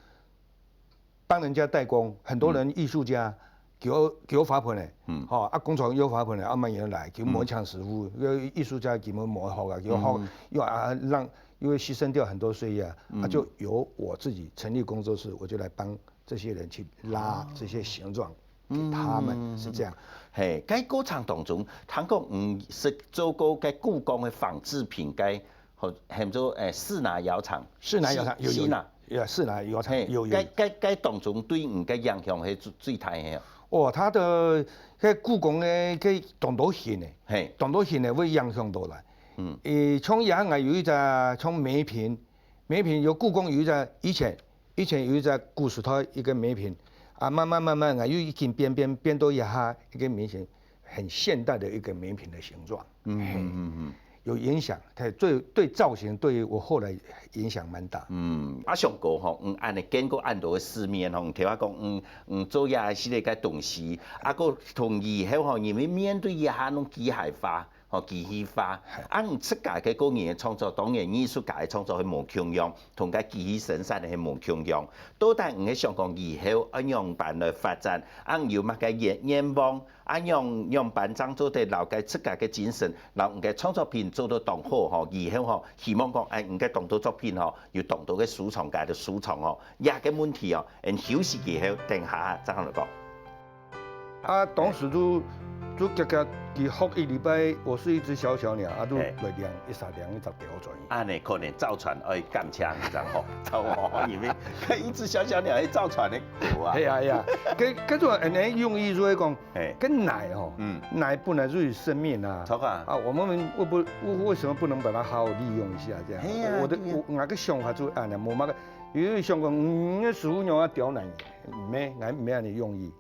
幫人家代工，很多人藝術家，給我給我花盆嘞，嗯吼，啊，工廠有花盆嘞，啊，慢慢來，給我磨牆師傅，因為藝術家給我磨好啊，給我好，又啊讓，因為犧牲掉很多歲月啊，啊，就由我自己成立工作室，我就來幫這些人去拉這些形狀給他們，是這樣。嘿，該過程當中，聽講嗯，識做過該故宮个仿製品，該好喊做誒士林窯廠，士林窯廠有有士林，有，士林窯廠嘿，有有該。該該當中對你个影響係最最大个哦。哦，他的該故宮个該當多形呢，嘿，當多形呢會影響到來。嗯誒，像也還有一隻像梅瓶，梅瓶有故宮有一隻以前以前有一隻古時代一個梅瓶，啊，慢慢慢慢啊，又已經變變變到一下一個梅瓶，很現代的一個梅瓶的形狀。嗯嘿嗯嗯嗯，有影响，它对对造型对于我后来影响蛮大。嗯，阿雄哥吼，嗯，恁呢见过恁多个世面吼，你听我讲，嗯嗯，做呀系列个东西，啊个同以后吼，因为面对一下弄机械化。吼，机器化，啊，你自家个个人个创作，当然艺术家个创作系无共样，同个机器生产个系无共样。到底你个想讲以后爱仰般来发展？啊，你有么个愿愿望？啊，仰仰般正做得留个自家个精神，留你个创作品做到当好吼，以后吼，希望讲，哎，你个当多作品吼，有当多个收藏家个收藏吼，这个问题哦，俺休息以后，等下正好来讲。啊，当时就就遽遽佢学一礼拜，我是一只小小鸟，啊，就来练一下练一只条转。啊，你可能造船爱感谢你正好，造哦，因为一只小小鸟会造船的狗啊。系啊系啊，跟跟住人家用意就会讲，跟奶哦，嗯，奶本来就有生命啊，错啊，啊，我们为不为为什么不能把它好好利用一下这样？我的我我个想法就啊，那我那个有一想讲，嗯，那食物用啊刁难，没，俺没有你用意。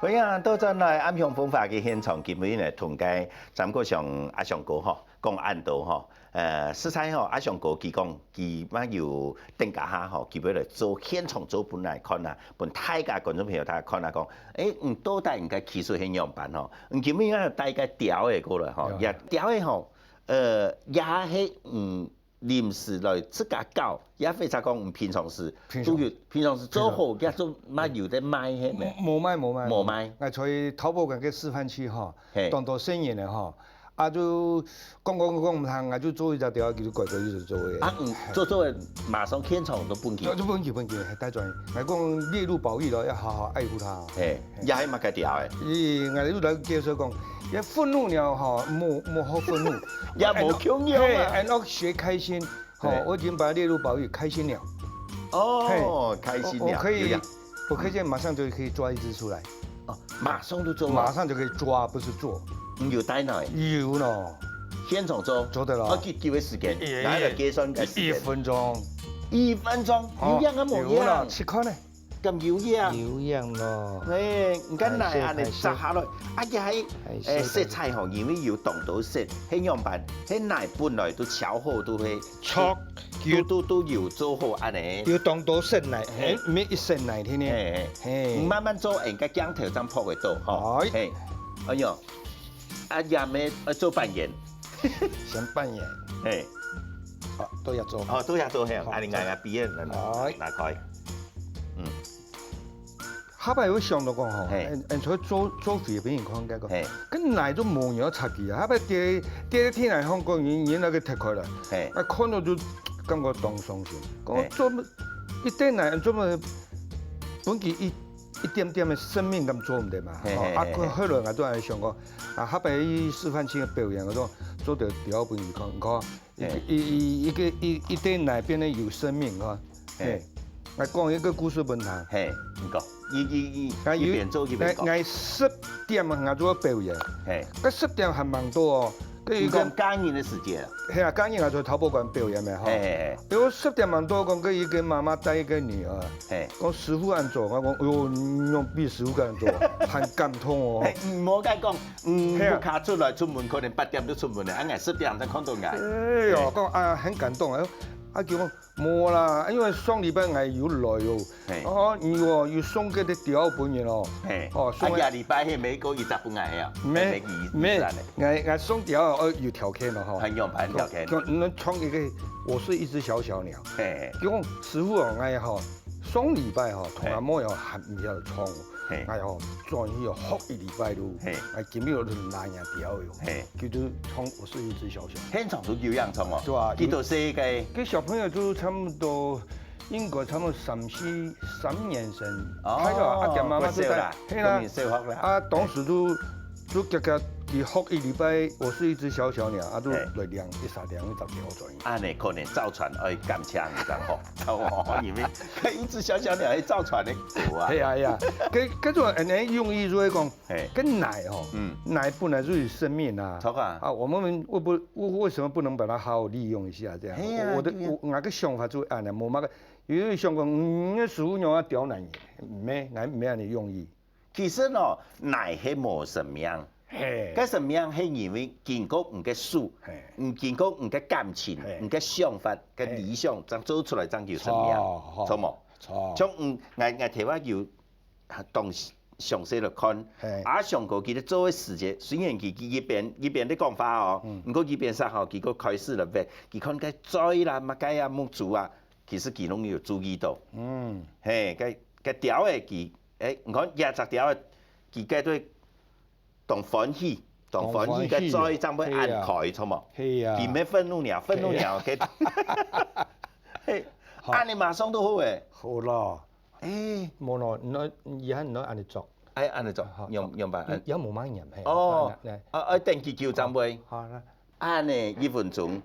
歡迎倒轉來暗香風華个現場，今晡日呢，同个張國祥阿祥哥吼，講恁多吼，呃，實在吼，阿祥哥佢講，佢嘛有等下吼，佢會來做現場做分來看啊，分大家觀眾朋友大家看啊，講，誒，嗯，到底人家技術係仰般吼？嗯，今晡日帶个鳥仔過來吼，也鳥仔吼，呃，也係嗯。 臨時來自家搞，也或者講平常時都有，平常時做好，也做嘛有得賣，係無？無賣無賣無賣。𠊎在淘寶館个示範區吼，當多生意人吼，啊就講講講講毋通，𠊎就做一隻鳥，佢就乖乖就做个。啊，嗯，做做个馬上現場都分佢。就分佢分佢，帶轉。𠊎講列入保育咯，要好好愛護它。嘿，也係麼个鳥仔？咦，𠊎就來介紹講，這憤怒鳥吼，無無好憤怒，也無共樣啊。嘿，愛學開心。 吼，我已經把它列入保育，開心鳥。哦，開心鳥，我可以，我可以現在馬上就可以抓一隻出來。哦，馬上就做，馬上就可以抓，不是做。有帶來？有咯。現場做？做得咯。哦，幾幾个時間？來來計算个時間。一分鐘。一分鐘，有影啊無影？有啦，試看呢。 敢有影？有影咯。嘿，你看來恁呢摘下來，啊，佢還，誒，色彩吼，因為有當多色，係仰般，係泥本來都炒好，都係，著，都都都有做好恁呢。有當多色泥，嘿，每一色泥天天，嘿，嘿，慢慢做，應該鏡頭正拍得到吼。嘿，哎喲，啊，也沒，呃，做扮演。 先扮演。嘿。好，都要做。哦，都要做，嘿，好，啊，你看看，畢業了，哎。拿開。嗯。下擺有想到講吼，嘿。嗯，嗯，做做做肥俾人看，該個，嘿。跟奶都無有差別啊。下擺跌跌天來，香港人人那個踢開了，嘿。啊，看到就感覺當傷心。講，嘿。做一點奶做麼本佢一一點點的生命感做毋得嘛。嘿，吼，啊，嘿，嘿，嘿。後來我都還想講，啊，下擺去示範性的表演，我講做得表演分佢看，你看。 一个一一一个一一点来变得有生命哈。嘿，来讲一个故事分他。嘿，你讲，一一一啊，一边做一边讲。来来十点嘛，俺做表演。嘿，个十点还蛮多哦。个一个你讲假日的时间啊？嘿啊，假日俺做淘宝馆表演的哈。嘿嘿嘿。有十点蛮多，讲个一个妈妈带一个女儿，嘿，讲师傅安做，我讲，哎呦，你用比师傅更做，很感动哦。嘿，唔好再讲。 嗯，嘿啊。屋下出来出门，可能八点就出门了，啊，俺十点才看到俺。哎哟，嘿。讲啊，很感动啊，啊，叫我无啦，因为上礼拜俺有来哦，嘿。哦，你哦，有送个个条分人哦，嘿，哦，送个啊，下礼拜嘿，每个一只分俺呀，没，每个一，没，一只呢。俺俺送条哦，有条件了哈，很有，很条件。就能唱一个，我是一只小小鸟，嘿，嘿。叫我师傅哦，俺也好，上礼拜哈，同阿妹要喊，要唱。 嘿。哎哟，转去哦，学一礼拜咯。嘿。哎，今日我就拿人家条哟。嘿。叫做唱我是一只小小。现场都有人唱哦。对啊，几多岁个？个小朋友就差不多，应该差不多三四三年生。哦，开了，啊，跟妈妈就带，不小啦，嘿啦，都蛮小学啦。啊，当时就就夹夹佢學一禮拜，我是一隻小小鳥，啊，就來領一三領一隻鳥轉去。恁呢可能造船愛感謝你，然後，哦，因為一隻小小鳥愛造船的，有啊。係啊，係啊，跟跟住恁呢用意就係講，嘿，跟奶哦，嗯，奶本來就有生命啊，著啊，啊，我們為不為為什麼不能把它好好利用一下這樣？係啊，我的對啊，我我个想法就恁呢，無麼个，有人想講，嗯，那食物用啊刁難你，沒，俺沒恁呢用意。 其實哦，奶係無生命，嘿，該生命係因為經過你个手，嘿，你經過你个感情，嘿，你个想法，个理想，正做出來正有生命，著，著無？著，像嗯，𠊎𠊎頭下有當詳細來看，嘿，啊，上過佢咧做个時節，雖然佢佢一邊一邊咧講話哦，毋過一邊煞吼，佢个開始了喂，佢看該嘴啦、麼个啊、目珠啊，其實佢攏有注意到，嗯，嘿，該該鳥仔佢 欸，你看這隻鳥仔，佢个對當歡喜，當歡喜个嘴正會恁開，著無？係啊，佢毋係憤怒鳥，憤怒鳥个，嘿，恁呢馬上都好欸。好咯，欸，無咯，你以後你恁呢做，欸，恁呢做，用用吧，也無麼嚴係。哦，啊，等佢久正會，好啦，恁呢一分鐘，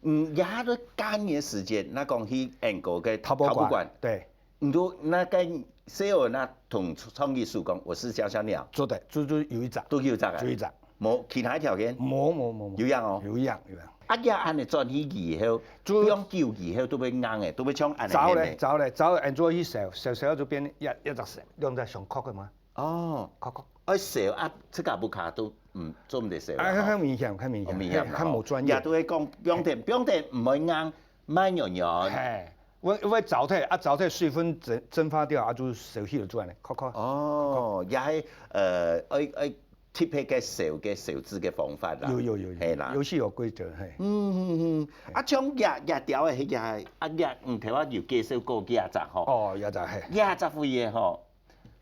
嗯，也都乾个時間，那講去英國个陶博館，陶博館，對。 你都那个細人仔同創意手工，我是小小鳥，做得，就就有一隻，都有一隻啊，有一隻，無其他條件，無無無無，有樣哦，有樣有樣。啊，也恁呢轉去以後，就用久以後都會硬个，都會像恁呢。早咧早咧早咧，恁做去燒燒燒就變一一隻燒，兩隻相殼个嘛。哦，殼殼，愛燒啊，自家不卡都，嗯，做毋得燒。啊，較危險，較危險，較無專業。也都會講，放電，放電毋會硬，慢軟軟。嘿。 會會燥忒，啊燥忒水分蒸蒸發掉，啊就燒起來就恁呢，確確。哦，也係呃，愛愛特別个燒个燒製个方法啦。有有有有，係啦，遊戲有規則，嘿。嗯嗯嗯，啊像這這條个係也，啊這嗯頭下有介紹過這隻吼。哦，這隻嘿。這隻位个吼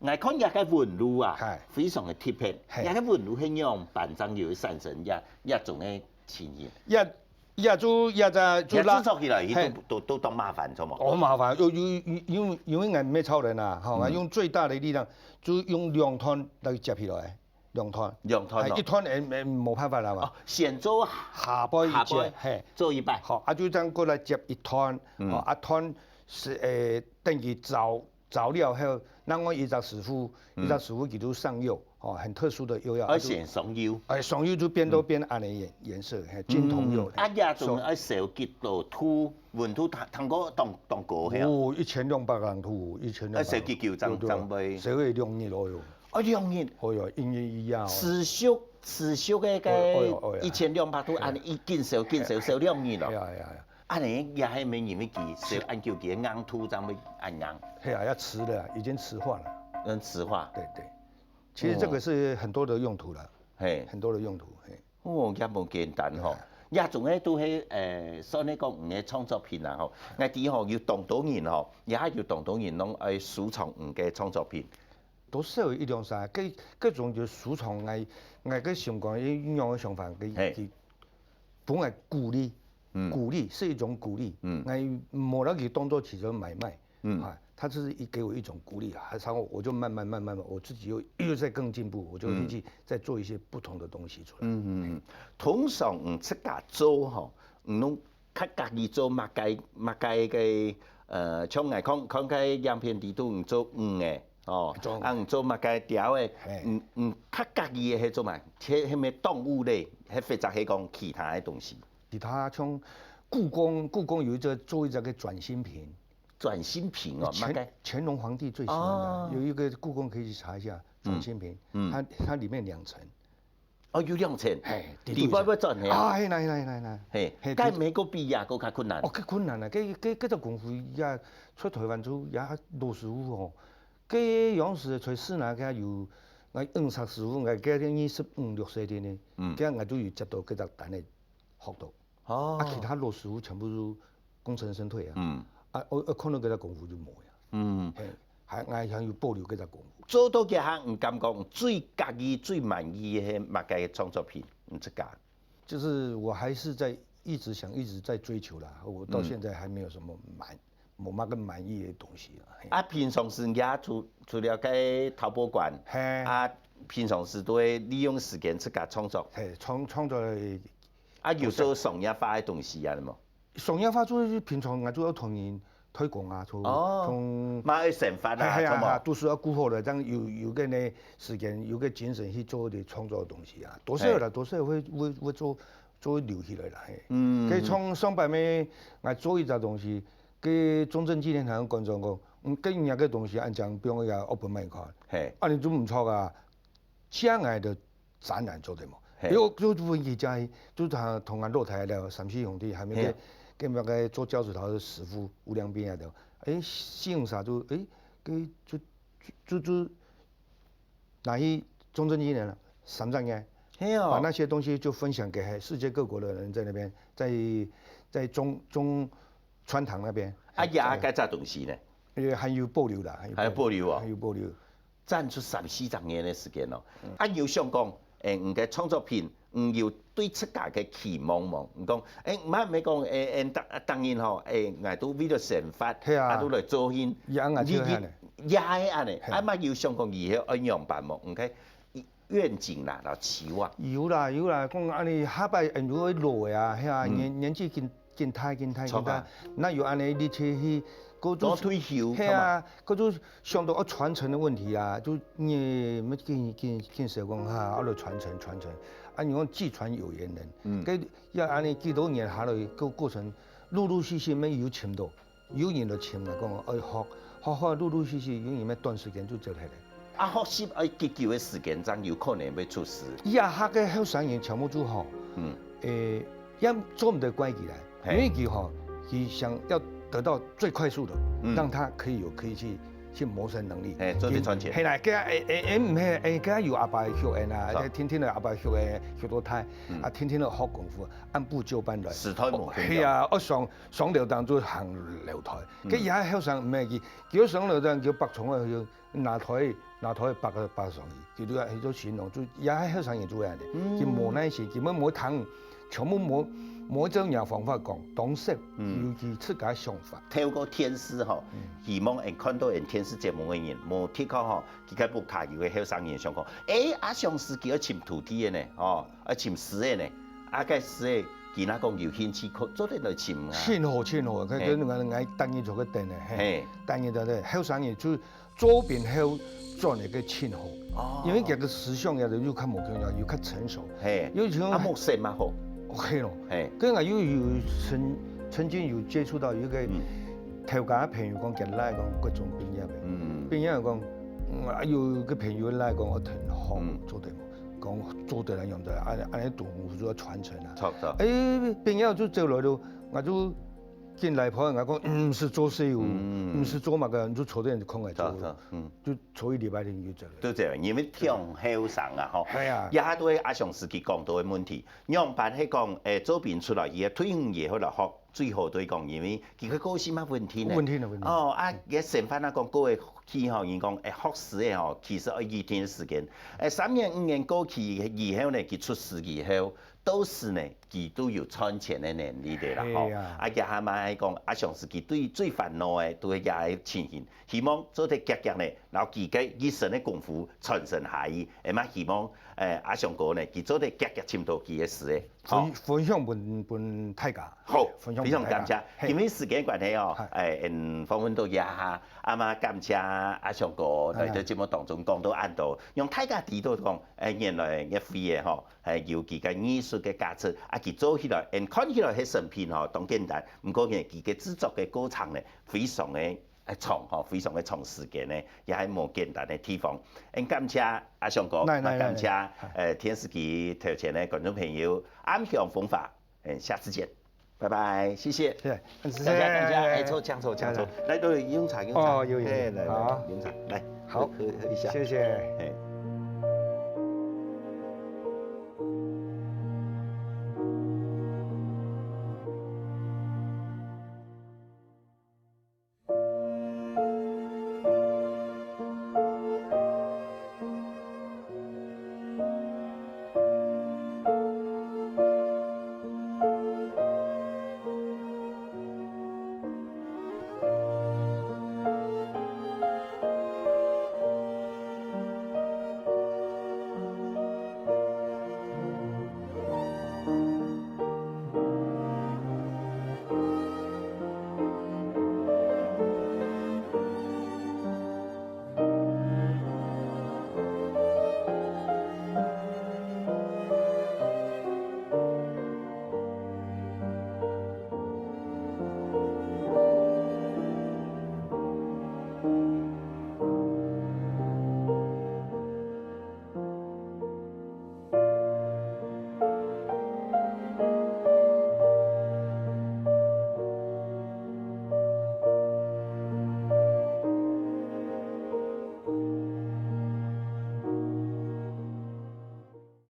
，𠊎看這个紋路啊，非常个特別，這个紋路係仰般正有產生這這種个情形。這 也就也在就拉，也製作起來，嘿，都都都當麻煩，著無？好麻煩，又又因因為因為𠊎毋係超人啊，吼，𠊎用最大的力量，就用兩段來接起來，兩段，兩段哦，一段誒誒無辦法啦嘛。哦，先做下背一節，下背，嘿，做一半，好，啊就這樣過來接一段，哦，啊段是誒等於找 找了後，另外一隻師傅，一隻師傅佢就上釉，哦，很特殊的釉料，而且上釉，哎，上釉就變到變恁呢顏顏色，嘿，金銅釉。啊，這種愛燒幾多度，溫度通通過當當高係啊？哦，一千兩百零度，一千兩百，愛燒幾久正正會？燒會兩日哦喲。哦，兩日。哦喲，一日一夜哦。持續持續个該一千兩百度，恁呢一緊燒緊燒燒兩日咯。哎呀哎呀。 恁呢也係無人會記，燒恁久佢个硬度正會恁硬。係啊，要磁的啊，已經磁化了。嗯，磁化。對對，其實這個是很多的用途了，嘿，很多的用途，嘿。哦，也無簡單吼。這種个都係，呃，算係講你个創作品啦吼。𠊎知吼，有當多人吼，也有當多人攏愛收藏你个創作品。都係有一兩儕，各各種就收藏，𠊎𠊎个想講，一樣个想法，佢佢 分𠊎鼓勵，鼓勵是一種鼓勵，𠊎無拿佢當做其實買賣，啊，他就是一給我一種鼓勵啊，然後我就慢慢慢慢，我自己又又在更進步，我就一直在做一些不同的東西出來。嗯嗯，通常嗯自家做吼，嗯，攏較佮意做麼个麼个个，呃，像𠊎看看个影片裡肚，嗯，做魚个，哦，啊，嗯，做麼个鳥个，嗯嗯，較佮意个係做麼？係係咩動物類？ 係或者係講其他个東西。其他像故宮，故宮有一隻做一隻个轉心瓶，轉心瓶哦，乾乾隆皇帝最喜歡的，有一個故宮可以去查一下轉心瓶，它它裡面兩層。哦，有兩層，嘿，底背會轉嘿啊？啊，嘿啦嘿啦嘿啦嘿啦，嘿，該毋係比這个較困難？哦，較困難啊！該該該隻功夫也出台灣就也老師傅哦，該樣式在市內該有，𠊎五十師傅，𠊎該二十五六歲个呢。 嗯，這樣𠊎就有接到這隻單个學徒。哦，啊，其他老師傅全部都功成身退啊。嗯，啊，我我看到這隻功夫就無了。嗯，嘿，還還還有保留這隻功夫。做到這下，你感覺最佮意、最滿意个係麼个創作品？你自家？就是我還是在一直想、一直在追求啦。我到現在還沒有什麼滿，無麼个滿意的東西啦。嘿。啊，平常時也除除了該陶博館，嘿，啊，平常時都會利用時間自家創作。嘿，創創作的啊，有做商業化个東西啊，無？商業化就係平常𠊎就愛同人推廣啊，就哦從嘛愛生活啦，係啊，同無？都是要顧好的，這樣有有个呢時間，有个精神去做的創作的東西啊，多少啦，多少會會會做做留起來啦，嘿。嗯可以從上擺尾，𠊎做一隻東西，給中正紀念堂的觀眾講，嗯，跟人家个東西按講，不用要open mind看，嘿，啊，你就毋錯啊，將來的展覽做得無？嘿因為就問佢家，就同同𠊎老弟了，三四兄弟，還沒嘿个跟那个做交趾陶的師傅吳良斌啊，就，哎，姓啥就哎，给就就就拿去中正纪念了，三站街，嘿哦，把那些东西就分享给世界各国的人，在那边，在在中中川堂那边，啊，也該隻東西呢，因为还有保留啦，还有保留哦还有保留。展出三四十年个時間咯。啊，有想講，誒，你个創作品，你有對自家个期望無？你講，誒，毋係毋係講，誒，誒，當當然吼，誒，𠊎都為了生活，係啊啊，都來做戲，也恁樣就係呢也係恁樣，係啊嘛有想講以後愛仰般無？你个願景啦，然後期望。有啦有啦，講安尼下擺因為老个啊，係啊，嗯年年紀緊緊大緊大緊大著啊，那有安尼你去去，嗰到退休，係啊，嗰種想到傳承的問題啊，就你乜緊緊緊想講哈，愛來傳承傳承，啊，你講既傳有緣人，嗯該要安尼幾多年下來个過程，陸陸續續乜有尋到，有人來尋來講，愛學學學，陸陸續續有人乜短時間就做起來。啊，學習愛幾久个時間，正有可能會出師。以下个後生人全部做好，嗯，誒，也做毋得怪佢啦，嘿因為佢吼，佢想要得到最快速的，嗯讓他可以有可以去去謀生能力，嘿做得賺錢係啦，佢誒誒誒毋係，誒佢有阿爸个血緣啊，是天天个阿爸血緣血到大嗯，啊，天天个學功夫，按部就班來。時代無共樣係啊，我上上樓頂就行樓梯，嗯佢而家後生毋係佢，佢上樓頂佢北冲啊，佢拿台拿台北个北上去，佢就係做形容，就而家後生人就會恁樣，嗯佢無耐心，佢乜無聽，全部無無照人方法講，當識，嗯有佢自家想法。透過電視吼，希望人看到人電視節目个人，無的確吼，佢个屋下有个後生人想講，誒，阿上司佢愛尋徒弟个呢，哦，愛尋師个呢，啊，該師个佢若講有興趣，可做得來尋啊。真好真好，佢嘿跟𠊎𠊎等於做个等呢，嘿嘿，等於在這後生人就做邊後轉一个真好，哦因為佢个思想也有較無共樣，有較成熟，嘿，有像啊，目色嘛好，OK咯。嘿，跟𠊎又有曾曾經有接觸到一个嗯頭家朋友講，佢來講國中畢業个，嗯，畢業講，嗯啊有个朋友來講，我挺好嗯，做得，講做得來用得，安安尼讀書要傳承啊。差不多，誒，畢業就走來咯，𠊎就緊來跑，𠊎講，毋使做事哦，嗯毋使做麼个，你就坐在你空來做差不，多，嗯。就坐一禮拜天就走了。就這樣，因為挺後生啊，吼。係啊這下都係阿上司佢講到个問題，仰般係講，誒，做兵出來，佢个退伍以後來學，最好都係講，因為佢个個性嘛穩定个。穩定个穩定哦，啊，佢个想法啊講過个去吼，人講，誒，學師个吼，其實愛一定个時間，誒，三年五年過去以後呢，佢出師以後，到時呢，佢都有賺錢个能力个啦，吼。係啊啊，佢下嘛係講，阿上司佢對最煩惱个，都係這个情形。 希望做得遽遽呢，然後佢个一生个功夫傳承下去，也嘛希望，誒，阿上哥呢，佢做得遽遽尋到佢个師个。好分，分享分分大家。好，分享非常感謝分大家。。嘿因為時間關係哦嗨，誒，嗯，訪問到這下，啊嘛感謝阿上哥來到節目當中講到恁多，讓大家知道講，誒，原來个會个吼，誒，有佢个藝術个價值，啊，佢做起來，嗯，看起來係成品吼，當簡單，毋過呢，佢个製作个過程呢，非常个 誒，長吼，非常个長時間呢，也係無簡單个地方。嗯，感謝阿上哥，來來嘛感謝來呃電視機頭前个觀眾朋友，暗香風華，嗯，下次見，拜拜，謝謝。謝謝，感謝感謝，哎，坐請坐請坐，來，來，用茶用茶，哦有有哎，來來好用茶，來，好喝喝一下，謝謝。哎。